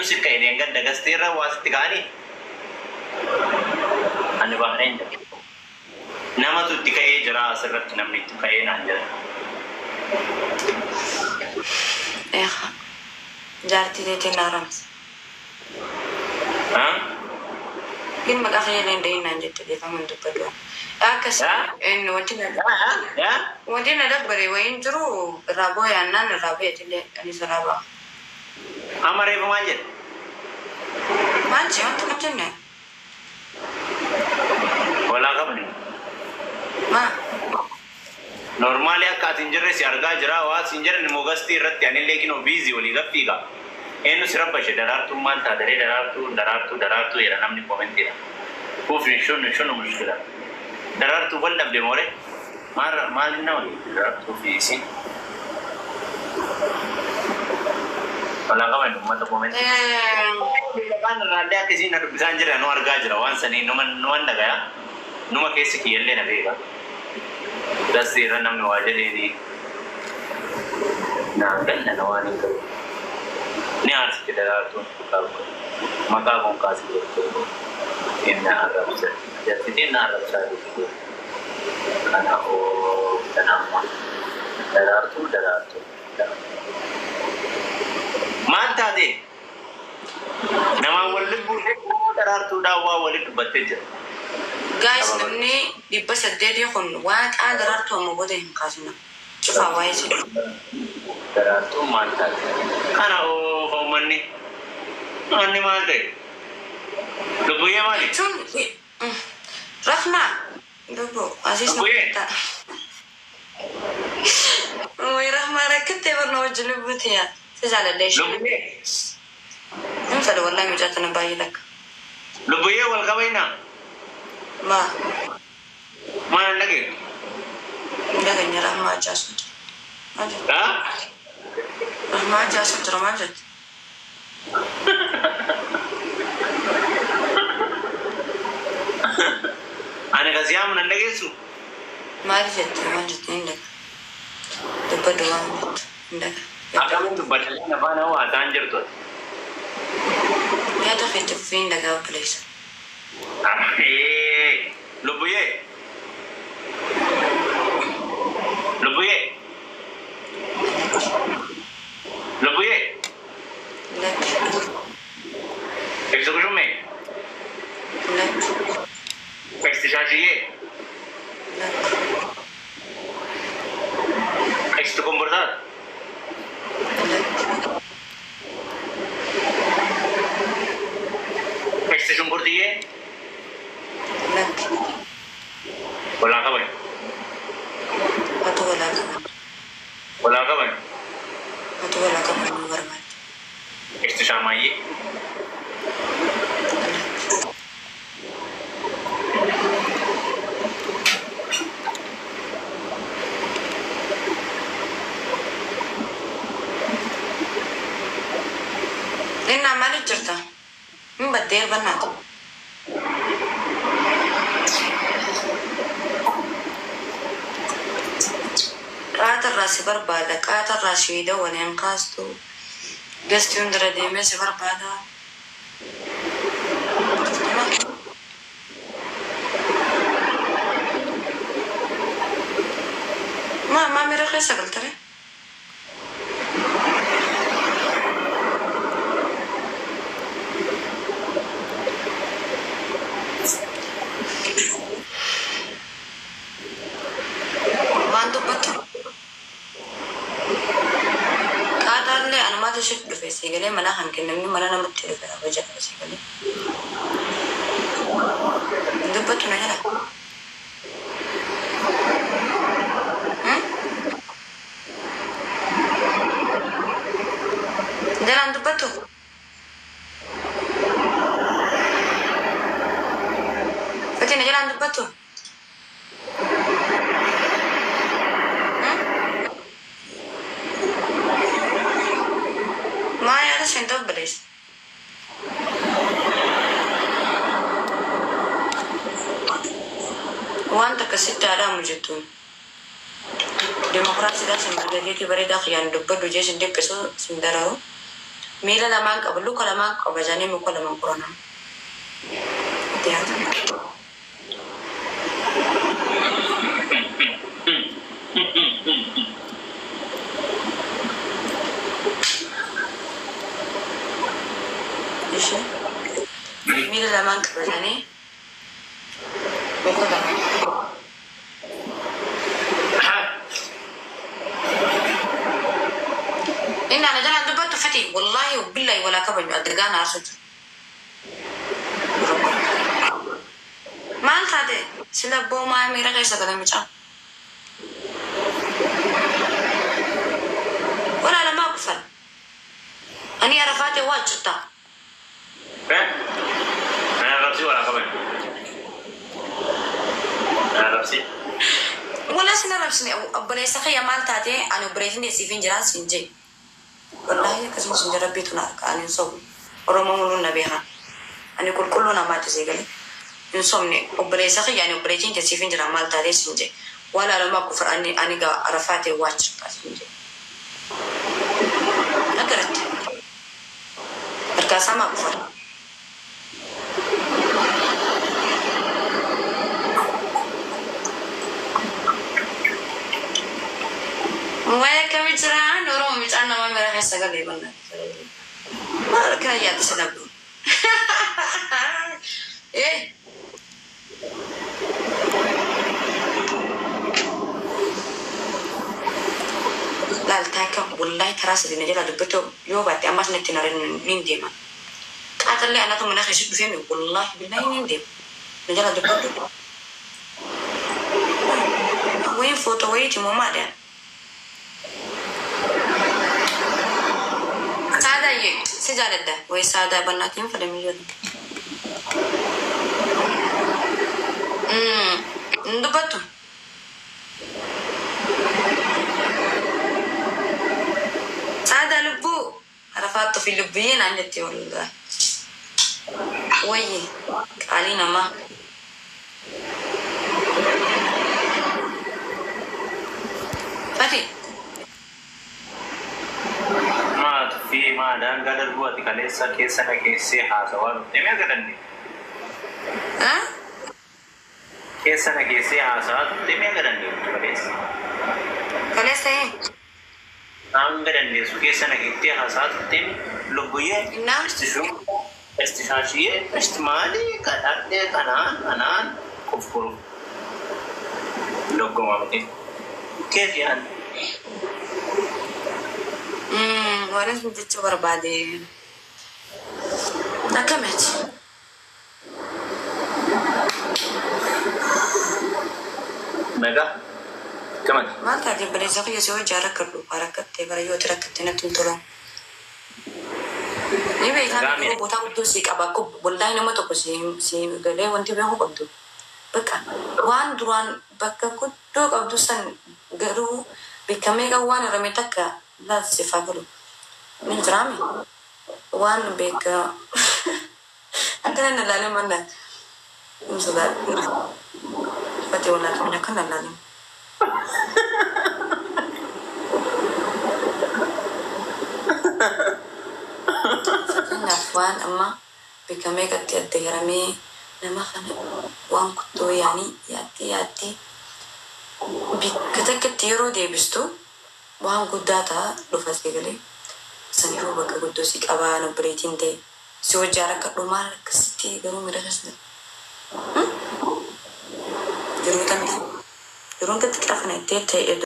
Eenyu si ka'e deenggadda gasteerra waa sitti ka'anii? Ani Bahreen jira. Namatu itti ka'ee jira asirratti namni itti ka'ee naan jira. Eegaa. Jaartii teetiin na haramsa. Gin maqaa kiyya illee hin dhahin naan jette beekamu hin dubbadhu. Akkas inni wanti na wanti na dabbare wayiin jiru irraa boo'e annaan irraa ba'e illee anis irraa ba'a. Amma reefu maal jedhe? Maal jee wanta kan jenne? Walaa qabani. Maa? Normally akka ati hin jirre si argaa jira waa si hin jedhan immoo gastii irratti anillee kinoo busy walii gaffiiga. Eenyu si rabbashe daraartuun maal taateree daraartuu daraartuu daraartuu jedha namni commentiidha. Kuufni shunu shunu mushkila. Daraartuu wal dhabde moore maal maal nama daraartuu fi isin. Walaa qaban uummata commentii. Afaan irraallee akka isiin na dubbisaa hin jirre nu argaa jira waan sanii numa numan dhagaya numa keessi kiyyallee na beeka. Gastii irra namni waa jedheeni naan gallana waan hin qabu. Ni aarsiti daraartuun maqaa kun kaasii jirtu inni arrabsa. Jartitiin na arrabsaa jirtu. Kana oo kanamma daraartuu daraartuu. Maal taate? Namaan wal lubbuu daraartuudhaan waa walitti dubbattee jira. Guys, namni 800 kun waaqaa daraartuu amma booda hin kaasina. Cufaa waa'ee jedhu. Daraartuun maal taate? Kana oofa uummanni. Uummanni maal ta'e? Lubbuyyee maali? Jechuun rafnaa lubbu asiis Lubbuyyee? Way rahmaa rakkattee barna wajji lubbuuti yaa. Si jaaladha ishee. Lubbuyyee? Hin fedha wallahi mucaa tana baay'ee takka. Lubbuyyee wal qabaynaa? Maa? Maal dhagee? Hin dhageenye rahmaa ajaasu jira. Maal jette? Haa? Rahmaa ajaasu jira maal jette? Ani kasi yaamu nan dhageessu? Maal jette maal jette hin dhaga. Dubbadhu waan jettu hin dhaga. Akkamiin dubbadha afaan hawaataan jirtu? Yaada keetti fufii hin dhagaa obboleessa. Lubbuyyee? Lubbuyyee? Lubbuyyee? Lakki. Ibsa kushummee? Lakki. Ibsi shaashiyyee? Lakki. Ibsi kombortaa? Lakki. Ibsi shunkurtiyyee? Lakki. Walaa qaban. Atu walaa qaban. Walaa qaban. Atu walaa qaban nu barbaade. Ibsi shaamaayyee? Lakki. Innaa maaliif jirta? Hin baddee bannaati. Qaatarraa si barbaada. Qaatarraa si waliin kaastu. Gastii hundira deemee si barbaada. Maa maa mira keessa galtare? Waan dubbattu. Qaataallee anumaatu siif dhufe siigalee mana kan kennamni mana namatti dhufe kabaja qaba siigalee. Dubbattu na jala. Jalaan dubbattu. Fatina jalaan dubbattu. Maa yaada isheen obboleessa? Waan takka sitti haadhaamu jettuun. Dimokiraasiidhaan sin mirga keetii bareedaa kiyyaan dubbadhu jee sin dhiphisu sin dararu. Miila lamaan qaba, luka lamaan qaba jedhanii muka lamaan qoranama. Itti haata. Ishee miila lamaan qaba jedhanii muka lamaan. Inni ana jalaan dubbattu fati wallaahi billahi walaa kabaju addagaan aarsu jiru. Maal taate sila boomaa miira keessa gala mucaa. Walaa lamaa kufan. Ani arafaate waa jirta. Ana rabsi walaa kabaju. Ana rabsi. Walaa sina rabsine obboleessa kiyya maal taate ani obboleessin deessiif hin jiraan siin jee. Wallaahi akkasumas hin rabbiitu na harka ani hin sobu. Oromoo muluun na beekan. Ani qulqulluu namaati seegale. Hin sobne obboleessa kiyya ani obboleettiin deessiif hin jiraan maal taatee siin jee. Walaa lamaa kufar ani ani gaa arafaate waa jirta siin jee. Agaratti. Harkaa samaa kufar. Waa'ee akkamii jiraan Oromoo mucaan nama mira keessa galee banna. Maal kana yaadde sana bulu. Eh. Laal taakka wallahi karaa sadii na jala dubbatu yoo baatte ammas natti na nin deema. Qaaxallee anatu mana keessa dhufee mi wallahi billahi nin deema. Na jala dubbatu. Wayin footoo wayiiti moo maali? Saada ye si jaaladha wayi saada bannaatiin fedhame jedhu. Hin dubbattu. Saada lubbuu arafaattu fi lubbiyyee naan jettee wallahi. Wayyi qaalii namaa. Fati. Maatu fi maadaan gadarbuu ati kaleessa keessa na keessee haasawaa dhufte mee gadanne? Keessa na keessee haasawaa dhufte mee gadanne kaleessa? Kaleessa ee? Hanga dandeessu keessa na keessee haasawaa dhufte lubbuyyee Innaa? istishuu istishaashiyee istimaalii kadhadhee kanaan kanaan kufkuru loggomaa miti. Keef yaadde? Waan isin jechuu barbaade. Akkamitti? Nagaa? Gamad. Maal taate obboleessa kiyya si hojii rakkadhu rakkattee bara yoo ati rakkatte natti hin tolu. Ni beekaa Nagaa yeroo bootaa guddoo si qaba akka wallaahi nama tokko si galee wanti beeku qabdu. Bakka waan duraan bakka guddoo qabdu san garuu beekamee qabu waan irra takka laasifaa galu. Ni jiraame waan beeka akkana na ilaalee manna hin sodaadhu. Fatee wallaahi qabna akkana ilaalee. Fakkeenyaaf waan amma beekamee qatti adda hiramee nama kana waan guddoo yaanii yaaddee yaaddee bakka takkatti yeroo deebistu waan guddaa ta'a dhufa si galee saniifuu bakka guddoo si qabaa obboleettiin ta'e si hojii rakkadhu maal akkasitti garuu miira keessa yeroo tamii yeroon gatti qafana itti ta'e.